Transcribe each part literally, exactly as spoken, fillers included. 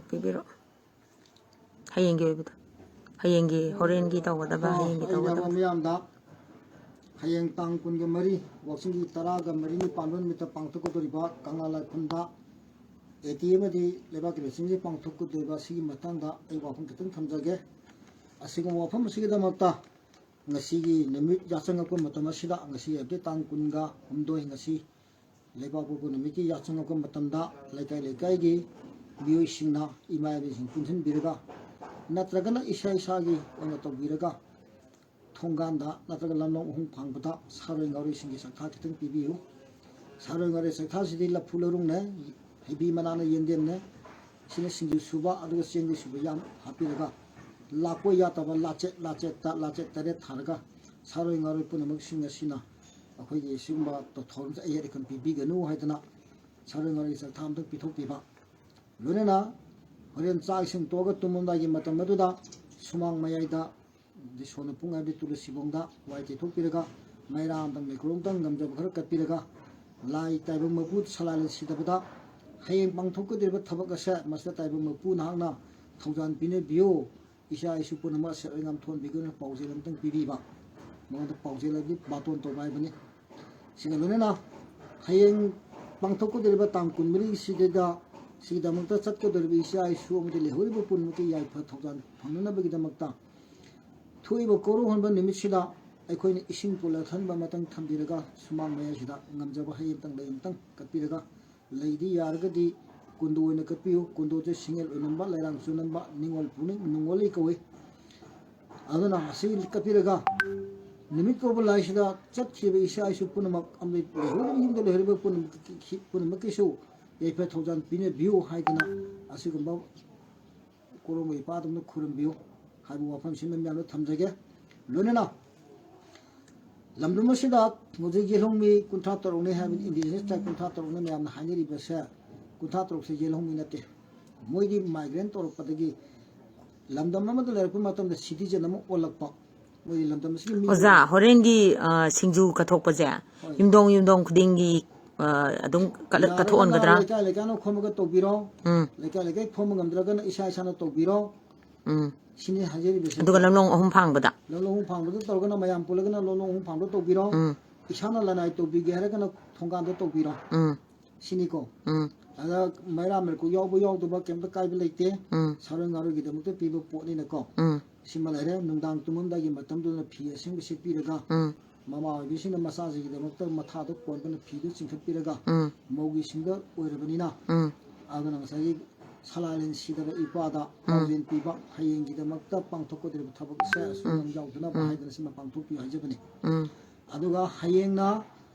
ꯄꯤꯕꯤꯔꯛꯑꯣ꯫ ꯍꯌꯦꯡꯒꯤ ꯑꯣꯏꯕꯗꯣ, ꯍꯌꯦꯡꯒꯤ, ꯍꯣꯔꯦꯟꯒꯤ ꯇꯧꯒꯗꯕ, ꯍꯌꯦꯡꯒꯤ ꯑꯩꯅ ꯇꯧꯒꯗꯕ꯫ ꯃꯤꯌꯥꯝꯗ ꯍꯌꯦꯡ ꯇꯥꯡ ꯀꯨꯟꯒ ꯃꯔꯤ, ꯋꯥꯛꯆꯤꯡꯒꯤ ꯇꯔꯥꯒ ꯃꯔꯤꯅꯤ ꯄꯥꯟꯕ ꯅꯨꯃꯤꯠꯇ ꯄꯥꯡꯊꯣꯛꯀꯗꯧꯔꯤꯕ ꯀꯪꯂꯥ ꯂꯥꯏꯐꯝꯗ ꯑꯦ ꯇꯤ ꯑꯃꯗꯤ ꯂꯩꯕꯥꯛꯀꯤ ꯂꯨꯆꯤꯡꯁꯤ ꯄꯥꯡꯊꯣꯛꯀꯗꯧꯔꯤꯕ ꯁꯤꯒꯤ ꯃꯇꯥꯡꯗ ꯑꯩ ꯋꯥꯐꯝ ꯈꯤꯇꯪ ꯊꯝꯖꯒꯦ꯫ ꯑꯁꯤꯒꯨꯝꯕ ꯋꯥꯐꯝ ꯑꯁꯤꯒꯤꯗꯃꯛꯇ ꯉꯁꯤꯒꯤ ꯅꯨꯃꯤꯠ ꯌꯥꯆꯪꯉꯛꯄ ꯃꯇꯝ ꯑꯁꯤꯗ, ꯉꯁꯤ ꯍꯥꯏꯕꯗꯤ ꯇꯥꯡ ꯀꯨꯟꯒ ꯍꯨꯝꯗꯣꯏ, ꯉꯁꯤ ꯂꯩꯕꯥꯛꯄꯣꯛꯄ ꯅꯨꯃꯤꯠꯀꯤ ꯌꯥꯆꯪꯉꯛꯄ ꯃꯇꯝꯗ ꯂꯩꯀꯥꯏ ꯂꯩꯀꯥꯏꯒꯤ ꯃꯤꯑꯣꯏꯁꯤꯡꯅ ꯏꯃꯥ ꯏꯕꯦꯟꯁꯤꯡ ꯄꯨꯟꯁꯤꯟꯕꯤꯔꯒ ꯅꯠꯇ꯭ꯔꯒꯅ ꯏꯁꯥ ꯏꯁꯥꯒꯤ ꯑꯣꯏꯅ ꯇꯧꯕꯤꯔꯒ ꯊꯣꯡꯒꯥꯟꯗ ꯅꯠꯇ꯭ꯔꯒ ꯂꯝꯂꯣꯡ ꯑꯍꯨꯝ ꯐꯥꯡꯕꯗ ꯁꯥꯔꯣꯏ ꯉꯥꯔꯣꯏꯁꯤꯡꯒꯤ ꯆꯥꯛꯊꯥ ꯈꯤꯇꯪ ꯄꯤꯕꯤꯌꯨ꯫ ꯁꯥꯔꯣꯏ ꯉꯥꯔꯣꯏ ꯆꯥꯛꯊꯥꯁꯤꯗꯤ ꯂꯐꯨ ꯂꯔꯨꯡꯅꯦ, ꯍꯩꯕꯤ ꯃꯅꯥꯅ ꯌꯦꯟꯗꯦꯝꯅꯦ, ꯁꯤꯅ ꯁꯤꯡꯖꯨ ꯁꯨꯕ, ꯑꯗꯨꯒ ꯆꯦꯡꯗꯩ ꯁꯨꯕ ꯌꯥꯝ ꯍꯥꯞꯄꯤꯔꯒ ꯂꯥꯛꯄ ꯌꯥꯗꯕ ꯂꯥꯆꯦꯠ ꯂꯥꯆꯦꯠꯇ ꯂꯥꯆꯦꯠ ꯇꯔꯦꯠ ꯊꯥꯔꯒ ꯁꯥꯔꯣꯏ ꯉꯥꯔꯣꯏ ꯄꯨꯝꯅꯃꯛꯁꯤꯡ ꯑꯁꯤꯅ ꯑꯩꯈꯣꯏꯒꯤ ꯁꯤꯒꯨꯝꯕ ꯊꯧꯔꯝꯁꯦ ꯑꯌꯦꯠ ꯑꯈꯟ ꯄꯤꯕꯤꯒꯅꯨ ꯍꯥꯏꯗꯅ ꯁꯥꯔꯣꯏ ꯉꯥꯔꯣꯏ ꯆꯥꯛꯊꯥ ꯑꯃꯇꯪ ꯄꯤꯊꯣꯛꯄꯤꯕ꯫ ꯂꯣꯏꯅꯅ ꯍꯣꯔꯦꯟ ꯆꯥꯛ ꯏꯁꯤꯡ ꯇꯣꯛꯑꯒ ꯇꯨꯝꯃꯝꯗꯥꯏꯒꯤ ꯃꯇꯝ ꯑꯗꯨꯗ ꯁꯨꯃꯥꯡ ꯃꯌꯥꯏꯗ ꯗꯤꯁꯣꯟꯅ ꯄꯨꯡ ꯍꯥꯏꯕꯗꯤ ꯇꯨꯂꯁꯤꯕꯣꯡꯗ ꯋꯥꯏ ꯇꯩꯊꯣꯛꯄꯤꯔꯒ ꯃꯩꯔꯥ ꯑꯃꯇꯪ ꯂꯩꯀ꯭ꯔꯣꯝꯇꯪ ꯉꯝꯖꯕ ꯈꯔ ꯀꯠꯄꯤꯔꯒ ꯂꯥꯏ ꯇꯥꯏꯕꯪ ꯃꯄꯨ ꯁꯂꯥꯏ ꯁꯤꯗꯕꯗ ꯍꯌꯦꯡ ꯄꯥꯡꯊꯣꯛꯀꯗꯧꯔꯤꯕ ꯊꯕꯛ ꯑꯁꯦ ꯃꯁꯤꯗ ꯇꯥꯏꯕꯪ ꯃꯄꯨ ꯅꯍꯥꯛꯅ ꯊꯧꯖꯥꯜ ꯄꯤꯅꯕꯤꯌꯨ꯫ ꯏꯆꯥ ꯏꯁꯨ ꯄꯨꯝꯅꯃꯛ ꯑꯁꯦ ꯑꯩ ꯉꯥꯝꯊꯣꯟꯕꯤꯒꯅꯨ ꯄꯥꯎꯖꯦꯜ ꯑꯃꯇꯪ ꯄꯤꯕꯤꯕ꯫ ꯃꯉꯣꯟꯗ ꯄꯥꯎꯖꯦꯜ ꯑꯗꯨ ꯕꯥꯇꯣꯟ ꯇꯧꯕ ꯍꯥꯏꯕꯅꯤ꯫ ꯁꯤꯒ ꯂꯣꯏꯅꯅ ꯍꯌꯦꯡ ꯄꯥꯡꯊꯣꯛꯀꯗꯧꯔꯤꯕ ꯇꯥꯡ ꯀꯨꯟꯃꯔꯤꯁꯤꯗꯩꯗ ꯁꯤꯒꯤꯗꯃꯛꯇ ꯆꯠꯀꯗꯧꯔꯤꯕ ꯏꯆꯥ ꯏꯁꯨ ꯑꯃꯗꯤ ꯂꯩꯍꯧꯔꯤꯕ ꯄꯨꯝꯅꯃꯛꯀꯤ ꯌꯥꯏꯐ ꯊꯧꯖꯥꯜ ꯐꯪꯅꯅꯕꯒꯤꯗꯃꯛꯇ ꯊꯣꯛꯏꯕ ꯀꯣꯔꯧ ꯍꯣꯟꯕ ꯅꯨꯃꯤꯠꯁꯤꯗ ꯑꯩꯈꯣꯏꯅ ꯏꯁꯤꯡ ꯄꯨꯜꯂ ꯊꯟꯕ ꯑꯃꯇꯪ ꯊꯝꯕꯤꯔꯒ ꯁꯨꯃꯥꯡ ꯃꯌꯥꯏꯁꯤꯗ ꯉꯝꯖꯕ ꯍꯩ ꯑꯃꯇꯪ ꯂꯩ ꯑꯃꯇꯪ ꯀꯠꯄꯤꯔꯒ ꯂꯩꯗꯤ ꯌꯥꯔꯒꯗꯤ ꯀꯨꯟꯗꯣ ꯑꯣꯏꯅ ꯀꯠꯄꯤꯌꯨ꯫ ꯀꯨꯟꯗꯣꯁꯦ ꯁꯤꯡꯉꯦꯜ ꯑꯣꯏꯅꯝꯕ, ꯂꯩꯔꯥꯡ ꯆꯨꯅꯝꯕ, ꯅꯤꯡꯉꯣꯜ ꯄꯨꯛꯅꯤꯡ ꯅꯨꯡꯉꯣꯜꯂꯤ ꯀꯧꯏ꯫ ꯑꯗꯨꯅ ꯑꯁꯤ ꯀꯠꯄꯤꯔꯒ ꯅꯨꯃꯤꯠ ꯀꯧꯕ ꯂꯥꯏꯁꯤꯗ ꯆꯠꯈꯤꯕ ꯏꯆꯥ ꯏꯁꯨ ꯄꯨꯝꯅꯃꯛ ꯑꯃꯗꯤ ꯂꯩꯍꯧꯔꯤꯕ ꯌꯨꯝꯗ ꯂꯩꯍꯧꯔꯤꯕ ꯄꯨꯝꯅꯃꯛꯀꯤ, ꯄꯨꯝꯅꯃꯛꯀꯤꯁꯨ ꯌꯥꯏꯐ ꯊꯧꯖꯥꯜ ꯄꯤꯅꯕꯤꯌꯨ ꯍꯥꯏꯗꯅ ꯑꯁꯤꯒꯨꯝꯕ ꯀꯣꯔꯧꯕ ꯏꯄꯥꯗꯧꯅ ꯈꯨꯔꯨꯝꯕꯤꯌꯨ ꯍꯥꯏꯕ ꯋꯥꯐꯝꯁꯤꯃ ꯃꯌꯥꯝꯗ ꯊꯝꯖꯒꯦ꯫ ꯂꯣꯏꯅꯅ ꯂꯝꯗꯝ ꯑꯁꯤꯗ ꯍꯧꯖꯤꯛ ꯌꯦꯜꯍꯧꯃꯤ ꯀꯨꯟꯊ꯭ꯔꯥ ꯇꯔꯨꯛꯅꯤ ꯍꯥꯏꯕꯅꯤ, indigenous tribe ꯀꯨꯟꯊ꯭ꯔꯥ ꯇꯔꯨꯛꯅꯤ ꯃꯌꯥꯝꯅ ꯍꯥꯏꯅꯔꯤꯕꯁꯦ꯫ ꯀꯨꯟꯊ꯭ꯔꯥ ꯇꯔꯨꯛꯁꯦ ꯌꯦꯜꯍꯧꯃꯤ ꯅꯠꯇꯦ꯫ ꯃꯣꯏꯗꯤ migrant ꯇꯧꯔꯛꯄꯗꯒꯤ ꯂꯝꯗꯝ ꯑꯃꯗ ꯂꯩꯔꯛꯄ ꯃꯇꯝꯗ citizen ꯑꯃ ꯑꯣꯜꯂꯛꯄ꯫ ꯃꯣꯏꯗꯤ ꯂꯝꯗꯝ ꯑꯁꯤꯒꯤ ꯃꯤ ꯑꯣꯖꯥ, ꯑꯣꯏꯔꯛꯄ꯫ ꯍꯣꯔꯦꯟꯒꯤ, ꯑ, ꯁꯤꯡꯖꯨ ꯀꯠꯊꯣꯛꯄꯁꯦ ꯍꯣꯏ꯫ ꯌꯨꯝꯊꯣꯡ ꯌꯨꯝꯊꯣꯡ ꯈꯨꯗꯤꯡꯒꯤ ꯑ, ꯑꯗꯨꯝ ꯀꯠꯂ-, ꯌꯥꯔꯒꯅ ꯀꯠꯊꯣꯛꯍꯟꯒꯗ꯭ꯔꯥ? ꯂꯩꯀꯥꯏ ꯂꯩꯀꯥꯏꯅ ꯈꯣꯝꯃꯒ ꯇꯧꯕꯤꯔꯣ꯫ ꯎꯝ꯫ ꯂꯩꯀꯥꯏ ꯂꯩꯀꯥꯏ ꯈꯣꯝꯕ ꯉꯝꯗ꯭ꯔꯒꯅ ꯏꯁꯥ ꯏꯁꯥꯅ ꯇꯧꯕꯤꯔꯣ꯫ ꯎꯝ꯫ ꯁꯤꯅꯤ ꯍꯥꯏꯖꯔꯤꯕꯁꯦ꯫ ꯑꯗꯨꯒ ꯂꯝꯂꯣꯡ ꯑꯍꯨꯝ ꯐꯥꯡꯕꯗ? ꯂꯝꯂꯣꯡ ꯑꯍꯨꯝ ꯐꯥꯡꯕꯗ ꯇꯧꯔꯒꯅ ꯃꯌꯥꯝ ꯄꯨꯜꯂꯒꯅ ꯂꯝꯂꯣꯡ ꯑꯍꯨꯝ ꯐꯥꯡꯕꯗ ꯇꯧꯕꯤꯔꯣ꯫ ꯎꯝ꯫ ꯏꯁꯥꯅ ꯂꯅꯥꯏ ꯇꯧꯕꯤꯒꯦ ꯍꯥꯏꯔꯒꯅ ꯊꯣꯡꯒꯥꯟꯗ ꯇꯧꯕꯤꯔꯣ꯫ ꯎꯝ꯫ ꯁꯤꯅꯤꯀꯣ꯫ ꯎꯝ꯫ ꯑꯗ ꯃꯩꯔꯥ ꯃꯩꯀꯨ ꯌꯥꯎꯕ ꯌꯥꯎꯗꯕ ꯀꯩꯝꯇ ꯀꯥꯏꯕ ꯂꯩꯇꯦ꯫ ꯎꯝ꯫ ꯁꯥꯔꯣꯏ ꯉꯥꯔꯣꯏꯒꯤꯗꯃꯛꯇ ꯄꯤꯕ ꯄꯣꯠꯅꯤꯅꯀꯣ꯫ ꯎꯝ꯫ ꯁꯤꯃ ꯂꯩꯔꯦ꯫ ꯅꯨꯡꯗꯥꯡ ꯇꯨꯝꯃꯝꯗꯥꯏꯒꯤ ꯃꯇꯝꯗꯨꯗ ꯐꯤ ꯑꯁꯦꯡꯕ ꯁꯦꯠꯄꯤꯔꯒ, ꯎꯝ꯫ ꯃꯃꯥ ꯑꯣꯏꯕꯤꯁꯤꯡꯅ ꯃꯆꯥꯁꯤꯡꯒꯤꯗꯃꯛꯇ ꯃꯊꯥꯗ ꯀꯣꯟꯕꯅ ꯐꯤꯗꯨ ꯆꯤꯡꯈꯠꯄꯤꯔꯒ, ꯎꯝ꯫ ꯃꯧꯒꯤꯁꯤꯡꯗ ꯑꯣꯏꯔꯕꯅꯤꯅ, ꯎꯝ꯫ ꯑꯗꯨꯅ ꯉꯁꯥꯏꯒꯤ ꯁꯂꯥꯏꯂꯦꯟ ꯁꯤꯗꯕ ꯏꯄꯥꯗ ꯎꯝ꯫ ꯄꯥꯎꯖꯦꯜ ꯄꯤꯕ, ꯍꯌꯦꯡꯒꯤꯗꯃꯛꯇ ꯄꯥꯡꯊꯣꯛꯀꯗꯧꯔꯤꯕ ꯊꯕꯛ ꯑꯁꯦ ꯑꯁꯣꯏ ꯎꯝ꯫ ꯑꯉꯥꯝ ꯌꯥꯎꯗꯅꯕ ꯎꯝ꯫ ꯍꯥꯏꯗꯅ ꯁꯤꯃ ꯄꯥꯡꯊꯣꯛꯄꯤꯌꯨ ꯍꯥꯏꯖꯕꯅꯤ꯫ ꯎꯝ꯫ ꯑꯗꯨꯒ ꯍꯌꯦꯡꯅ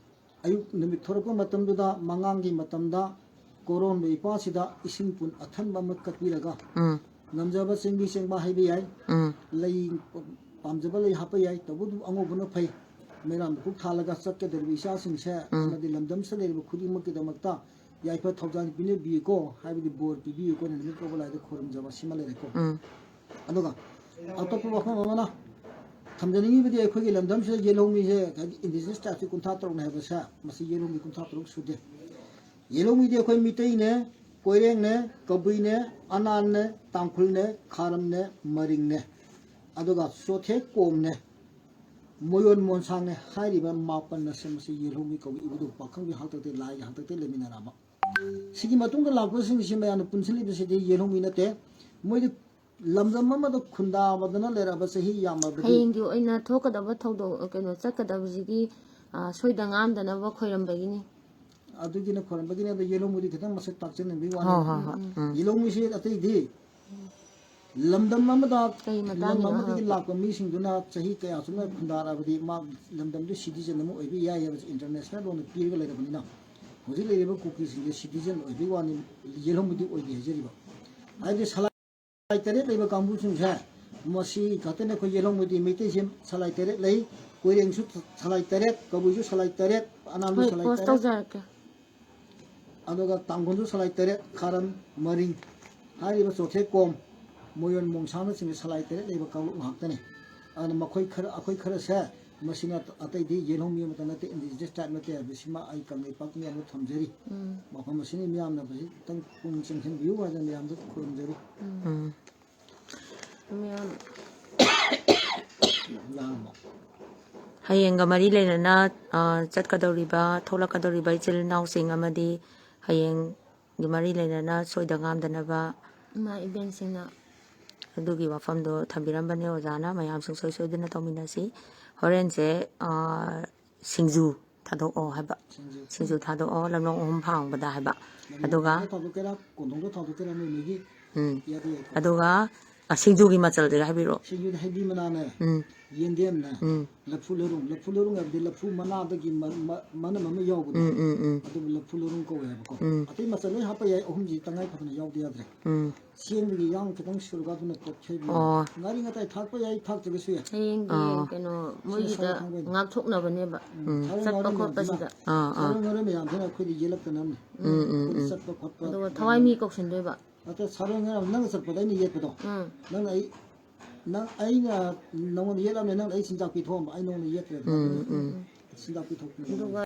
ꯑꯌꯨꯛ ꯅꯨꯃꯤꯠ ꯊꯣꯔꯛꯄ ꯃꯇꯝꯗꯨꯗ ꯃꯉꯥꯡꯒꯤ ꯃꯇꯝꯗ ꯀꯣꯔꯣꯟꯕ ꯏꯄꯥꯁꯤꯗ ꯏꯁꯤꯡ ꯄꯨꯟ ꯑꯊꯟꯕ ꯑꯃ ꯀꯠꯄꯤꯔꯒ, ꯎꯝ꯫ ꯉꯝꯖꯕ ꯆꯦꯡꯕꯤ ꯆꯦꯡꯕꯥ ꯍꯩꯕ ꯌꯥꯏ, ꯎꯝ꯫ ꯂꯩ, ꯄꯥꯝꯖꯕ ꯂꯩ ꯍꯥꯞꯄ ꯌꯥꯏ, ꯇꯧꯕꯗꯨ ꯑꯉꯧꯕꯅ ꯐꯩ꯫ ꯃꯩꯔꯥ ꯃꯩꯀꯨꯞ ꯊꯥꯜꯂꯒ ꯆꯠꯀꯗꯧꯔꯤꯕ ꯏꯆꯥꯁꯤꯡꯁꯦ ꯎꯝ꯫ ꯑꯃꯗꯤ ꯂꯝꯗꯝꯁꯤꯗ ꯂꯩꯔꯤꯕ ꯈꯨꯗꯤꯡꯃꯛꯀꯤꯗꯃꯛꯇ ꯌꯥꯏꯐ ꯊꯧꯖꯥꯜ ꯄꯤꯕꯤꯌꯨꯀꯣ ꯍꯥꯏꯕꯗꯤ ꯕꯣꯔ ꯄꯤꯕꯤꯌꯨꯀꯣ ꯍꯥꯏꯅ ꯅꯨꯃꯤꯠ ꯀꯧꯕ ꯂꯥꯏꯗ ꯈꯨꯔꯨꯝꯖꯕ ꯁꯤꯃ ꯂꯩꯔꯦꯀꯣ꯫ ꯎꯝ꯫ ꯑꯗꯨꯒ ꯑꯇꯣꯞꯄ ꯋꯥꯐꯝ ꯑꯃꯅ ꯊꯝꯖꯅꯤꯡꯉꯤꯕꯗꯤ ꯑꯩꯈꯣꯏꯒꯤ ꯂꯝꯗꯝꯁꯤꯗ ꯌꯦꯜꯍꯧꯃꯤꯁꯦ ꯉꯁꯥꯏꯒꯤ indigenous tribeꯁꯤ ꯀꯨꯟꯊ꯭ꯔꯥ ꯇꯔꯨꯛꯅꯦ ꯍꯥꯏꯕꯁꯦ, ꯃꯁꯤ ꯌꯦꯜꯍꯧꯃꯤ ꯀꯨꯟꯊ꯭ꯔꯥ ꯇꯔꯨꯛ ꯁꯨꯗꯦ꯫ ꯌꯦꯜꯍꯧꯃꯤꯗꯤ ꯑꯩꯈꯣꯏ ꯃꯤꯇꯩꯅꯦ, ꯀꯣꯏꯔꯦꯡꯅꯦ, ꯀꯕꯨꯏꯅꯦ, ꯑꯅꯥꯟꯅꯦ, ꯇꯥꯡꯈꯨꯜꯅꯦ, ꯈꯥꯔꯝꯅꯦ, ꯃꯔꯤꯡꯅꯦ, ꯑꯗꯨꯒ ꯆꯣꯊꯦ ꯀꯣꯝꯅꯦ, ꯃꯣꯌꯣꯟ ꯃꯣꯟꯁꯥꯡꯅꯦ ꯍꯥꯏꯔꯤꯕ ꯃꯥꯄꯟ ꯑꯁꯦ ꯃꯁꯤ ꯌꯦꯜꯍꯧꯃꯤ ꯀꯧꯏ꯫ ꯏꯕꯨꯙꯧ ꯄꯥꯈꯪꯕꯤ ꯍꯥꯛꯇꯛꯇꯒꯤ, ꯂꯥꯏꯒꯤ ꯍꯥꯛꯇꯛꯇꯒꯤ ꯂꯩꯃꯤꯟꯅꯔꯛꯑꯕ꯫ ꯁꯤꯒꯤ ꯃꯇꯨꯡꯗ ꯂꯥꯛꯄꯁꯤꯡꯁꯤ ꯃꯌꯥꯝꯅ ꯄꯨꯟꯁꯤꯜꯂꯤꯕꯁꯤꯗꯤ ꯌꯦꯜꯍꯧꯃꯤ ꯅꯠꯇꯦ꯫ ꯃꯣꯏꯗꯤ ꯂꯝꯗꯝ ꯑꯃꯗ ꯈꯨꯟꯗꯥꯕꯗꯅ ꯂꯩꯔꯛꯑꯕ ꯆꯍꯤ ꯌꯥꯝꯃꯕꯗꯤ ꯍꯌꯦꯡꯒꯤ ꯑꯣꯏꯅ ꯊꯣꯛꯀꯗꯕ ꯊꯧꯗꯣꯛ, ꯀꯩꯅꯣ, ꯆꯠꯀꯗꯕꯁꯤꯒꯤ, ꯑ, ꯁꯣꯏꯗ ꯉꯥꯝꯗꯅꯕ ꯈꯣꯏꯔꯝꯕꯒꯤꯅꯤ꯫ ꯑꯗꯨꯒꯤꯅ ꯈꯣꯏꯔꯝꯕꯒꯤꯅꯤ꯫ ꯑꯗꯣ ꯌꯦꯜꯍꯧꯃꯤꯗꯤ ꯈꯤꯇꯪ ꯃꯁꯛ ꯇꯥꯛꯆꯅꯤꯡꯕꯒꯤ ꯋꯥꯅꯤ꯫ ꯍꯣꯏ, ꯍꯣꯏ, ꯍꯣꯏ꯫ ꯎꯝ꯫ ꯌꯦꯜꯍꯧꯃꯤꯁꯤ ꯑꯇꯩꯗꯤ ꯂꯝꯗꯝ ꯑꯃꯗ, ꯀꯩ ꯃꯇꯥꯡꯒꯤꯅꯣ ꯂꯝ ꯑꯃꯗꯒꯤ ꯍꯪꯉꯛꯄ? ꯂꯥꯛꯄ ꯃꯤꯁꯤꯡꯗꯨꯅ ꯆꯍꯤ ꯀꯌꯥ ꯆꯨꯞꯅ ꯈꯨꯟꯗꯥꯔꯛꯑꯕꯗꯤ ꯃꯥ ꯂꯝꯗꯝꯗꯨ citizen ꯑꯃ ꯑꯣꯏꯕ ꯌꯥꯏ ꯍꯥꯏꯕꯁꯤ international ꯂꯣꯟꯗ ꯄꯤꯔꯒ ꯂꯩꯔꯕꯅꯤꯅ ꯍꯧꯖꯤꯛ ꯂꯩꯔꯤꯕ ꯀꯨꯀꯤꯁꯤꯡꯁꯦ citizen ꯑꯣꯏꯕꯒꯤ ꯋꯥꯅꯤ, ꯌꯦꯜꯍꯧꯃꯤꯗꯤ ꯑꯣꯏꯗꯦ ꯍꯥꯏꯖꯔꯤꯕ꯫ ꯍꯥꯏꯗꯤ ꯁꯂꯥꯏ ꯇꯔꯦꯠ ꯂꯩꯕ ꯀꯥꯡꯕꯨꯁꯤꯡꯁꯦ ꯃꯁꯤ ꯈꯛꯇꯅꯤ ꯑꯩꯈꯣꯏ ꯌꯦꯜꯍꯧꯃꯤꯗꯤ꯫ ꯃꯩꯇꯩꯁꯦ ꯁꯂꯥꯏ ꯇꯔꯦꯠ ꯂꯩ, ꯀꯣꯏꯔꯦꯡꯁꯨ ꯁꯂꯥꯏ ꯇꯔꯦꯠ, ꯀꯕꯨꯏꯁꯨ ꯁꯂꯥꯏ ꯇꯔꯦꯠ, ꯑꯅꯥꯝꯁꯨ ꯍꯣꯏ, ꯁꯂꯥꯏ post ꯇꯔꯦꯠ꯫ ꯇꯧꯖꯔꯛꯀꯦ꯫ ꯑꯗꯨꯒ ꯇꯥꯡꯈꯨꯜꯁꯨ ꯁꯂꯥꯏ ꯇꯔꯦꯠ, ꯈꯥꯔꯝ ꯃꯔꯤꯡ ꯍꯥꯏꯔꯤꯕ ꯆꯣꯊꯦ ꯀꯣꯝ, ꯃꯣꯌꯣꯟ ꯃꯣꯡꯁꯥꯡꯅꯆꯤꯡꯕ ꯁꯂꯥꯏ ꯇꯔꯦꯠ ꯂꯩꯕ ꯀꯥꯡꯂꯨꯞ ꯉꯥꯛꯇꯅꯤ꯫ ꯑꯗꯨꯅ ꯃꯈꯣꯏ ꯈꯔ, ꯑꯩꯈꯣꯏ ꯈꯔꯁꯦ ꯃꯁꯤꯅ ꯑꯇꯩꯗꯤ ꯌꯦꯜꯍꯧꯃꯤ ꯑꯃꯠꯇ ꯅꯠꯇꯦ, indigenous tribe ꯅꯠꯇꯦ ꯍꯥꯏꯕꯁꯤꯃ ꯑꯩ ꯀꯪꯂꯩꯄꯥꯛ ꯃꯤꯌꯥꯝꯗ ꯊꯝꯖꯔꯤ꯫ ꯎꯝ꯫ ꯃꯐꯝ ꯑꯁꯤꯒꯤ ꯃꯤꯌꯥꯝꯅ ꯃꯁꯤ ꯈꯤꯇꯪ ꯄꯨꯛꯅꯤꯡ ꯆꯪꯁꯤꯟꯕꯤꯌꯨ ꯍꯥꯏꯗꯅ ꯃꯌꯥꯝꯗ ꯈꯨꯔꯨꯝꯖꯔꯤ꯫ ꯎꯝ꯫ ꯃꯤꯌꯥꯝ ꯂꯥꯡꯕ꯫ ꯍꯌꯦꯡꯒ ꯃꯔꯤ ꯂꯩꯅꯅ, ꯑ, ꯆꯠꯀꯗꯧꯔꯤꯕ, ꯊꯣꯛꯂꯛꯀꯗꯧꯔꯤꯕ ꯏꯆꯤꯜ ꯏꯅꯥꯎꯁꯤꯡ ꯑꯃꯗꯤ ꯍꯌꯦꯡꯒꯤ ꯃꯔꯤ ꯂꯩꯅꯅ ꯁꯣꯏꯗ ꯉꯥꯝꯗꯅꯕ ꯏꯃꯥ ꯏꯕꯦꯟꯁꯤꯡꯅ ꯑꯗꯨꯒꯤ ꯋꯥꯐꯝꯗꯣ ꯊꯝꯕꯤꯔꯝꯕꯅꯦ ꯑꯣꯖꯥꯅ꯫ ꯃꯌꯥꯝ ꯁꯨꯡꯁꯣꯏ ꯁꯣꯏꯗꯅ ꯇꯧꯃꯤꯟꯅꯁꯤ꯫ ꯍꯣꯔꯦꯟꯁꯦ, ꯑ, ꯁꯤꯡꯖꯨ ꯊꯥꯗꯣꯛꯑꯣ ꯍꯥꯏꯕ꯫ ꯁꯤꯡꯖꯨ꯫ ꯁꯤꯡꯖꯨ ꯊꯥꯗꯣꯛꯑꯣ, ꯂꯝꯂꯣꯡ ꯑꯍꯨꯝ ꯐꯥꯡꯕꯗ ꯍꯥꯏꯕ꯫ ꯂꯝꯂꯣꯡ ꯑꯗꯨꯒ ꯑꯍꯨꯝꯗ ꯊꯥꯗꯣꯛꯀꯦꯔꯥ, ꯀꯣꯟꯊꯣꯡꯗ ꯊꯥꯗꯣꯛꯀꯦꯔꯥ, ꯅꯣꯏ ꯅꯣꯏꯒꯤ ꯎꯝ꯫ ꯏꯌꯥꯗ ꯌꯥꯏꯀꯣ꯫ ꯑꯗꯨꯒ, ꯑ, ꯁꯤꯡꯖꯨꯒꯤ ꯃꯆꯜꯗꯨꯒ ꯍꯥꯏꯕꯤꯔꯛꯑꯣ꯫ ꯁꯤꯡꯖꯨꯗ ꯍꯩꯕꯤ ꯃꯅꯥꯅꯦ, ꯎꯝ꯫ ꯌꯦꯟꯗꯦꯝꯅꯦ, ꯎꯝ꯫ ꯂꯐꯨ ꯂꯩꯔꯨꯡ, ꯂꯐꯨ ꯂꯩꯔꯨꯡ ꯍꯥꯏꯕꯗꯤ ꯂꯐꯨ ꯃꯅꯥꯗꯒꯤ ꯃ-, ꯃ-, ꯃꯅꯝ ꯑꯃ ꯌꯥꯎꯕꯗꯣ, ꯎꯝ, ꯎꯝ, ꯎꯝ꯫ ꯑꯗꯨꯕꯨ ꯂꯐꯨ ꯂꯩꯔꯨꯡ ꯀꯧꯋꯦ ꯍꯥꯏꯕꯀꯣ꯫ ꯎꯝ꯫ ꯑꯇꯩ ꯃꯆꯜ ꯂꯣꯏ ꯍꯥꯞꯄ ꯌꯥꯏ, ꯑꯍꯨꯝꯁꯤ ꯇꯉꯥꯏ ꯐꯗꯅ ꯌꯥꯎꯗ ꯌꯥꯗ꯭ꯔꯦ꯫ ꯎꯝ꯫ ꯆꯦꯡꯗꯒꯤ ꯌꯥꯝ ꯈꯤꯇꯪ ꯁꯨꯔꯒ ꯑꯗꯨꯅ ꯇꯣꯠꯈꯩꯕꯤꯌꯨ꯫ ꯑꯣ꯫ ꯉꯥꯔꯤ ꯉꯇꯥꯏ ꯊꯥꯛꯄ ꯌꯥꯏ, ꯊꯥꯛꯇ꯭ꯔꯒꯁꯨ ꯌꯥꯏ꯫ ꯍꯌꯦꯡꯒꯤ ꯑꯣ꯫ ꯀꯩꯅꯣ, ꯃꯣꯏꯒꯤꯗ ꯁꯥ ꯊꯥꯡꯕ ꯑꯣꯏꯅ꯫ ꯉꯥꯛꯊꯣꯛꯅꯕꯅꯦꯕ꯫ ꯎꯝ꯫ ꯁꯥꯔꯣꯏ ꯆꯠꯄ ꯉꯥꯔꯣꯏ ꯈꯣꯠꯄꯁꯤꯗ꯫ ꯃꯌꯥꯝꯁꯤꯅ, ꯑꯥ, ꯑꯥ꯫ ꯁꯥꯔꯣꯏ ꯉꯥꯔꯣꯏ ꯃꯌꯥꯝꯁꯤꯅ ꯑꯩꯈꯣꯏꯗ ꯌꯦꯜꯂꯛꯇꯅꯕꯅꯤ꯫ ꯎꯝ, ꯎꯝ, ꯑꯩꯈꯣꯏꯗ ꯎꯝ꯫ ꯆꯠꯄ ꯈꯣꯠꯄ ꯑꯗꯨꯒ ꯊꯋꯥꯏ ꯃꯤ ꯀꯧꯁꯤꯟꯗꯣꯏꯕ꯫ ꯅꯠꯇꯦ, ꯁꯥꯔꯣꯏ ꯉꯥꯔꯣꯏ ꯅꯪꯅ ꯆꯠꯄꯗ ꯑꯩꯅ ꯌꯦꯠꯄꯗꯣ꯫ ꯎꯝ꯫ ꯅꯪꯅ ꯑꯩ, ꯅꯪ, ꯑꯩꯅ ꯅꯉꯣꯟꯗ ꯌꯦꯠꯂꯝꯃꯦ, ꯅꯪꯅ ꯑꯩ ꯆꯤꯟꯖꯥꯛ ꯄꯤꯊꯣꯛꯑꯝꯕ, ꯑꯩ ꯅꯉꯣꯟꯗ ꯌꯦꯠꯇ꯭ꯔꯦꯗꯅ꯫ ꯎꯝ, ꯎꯝ꯫ ꯆꯤꯟꯖꯥꯛ ꯄꯤꯊꯣꯛꯄꯅꯦ꯫ ꯑꯗꯨꯒ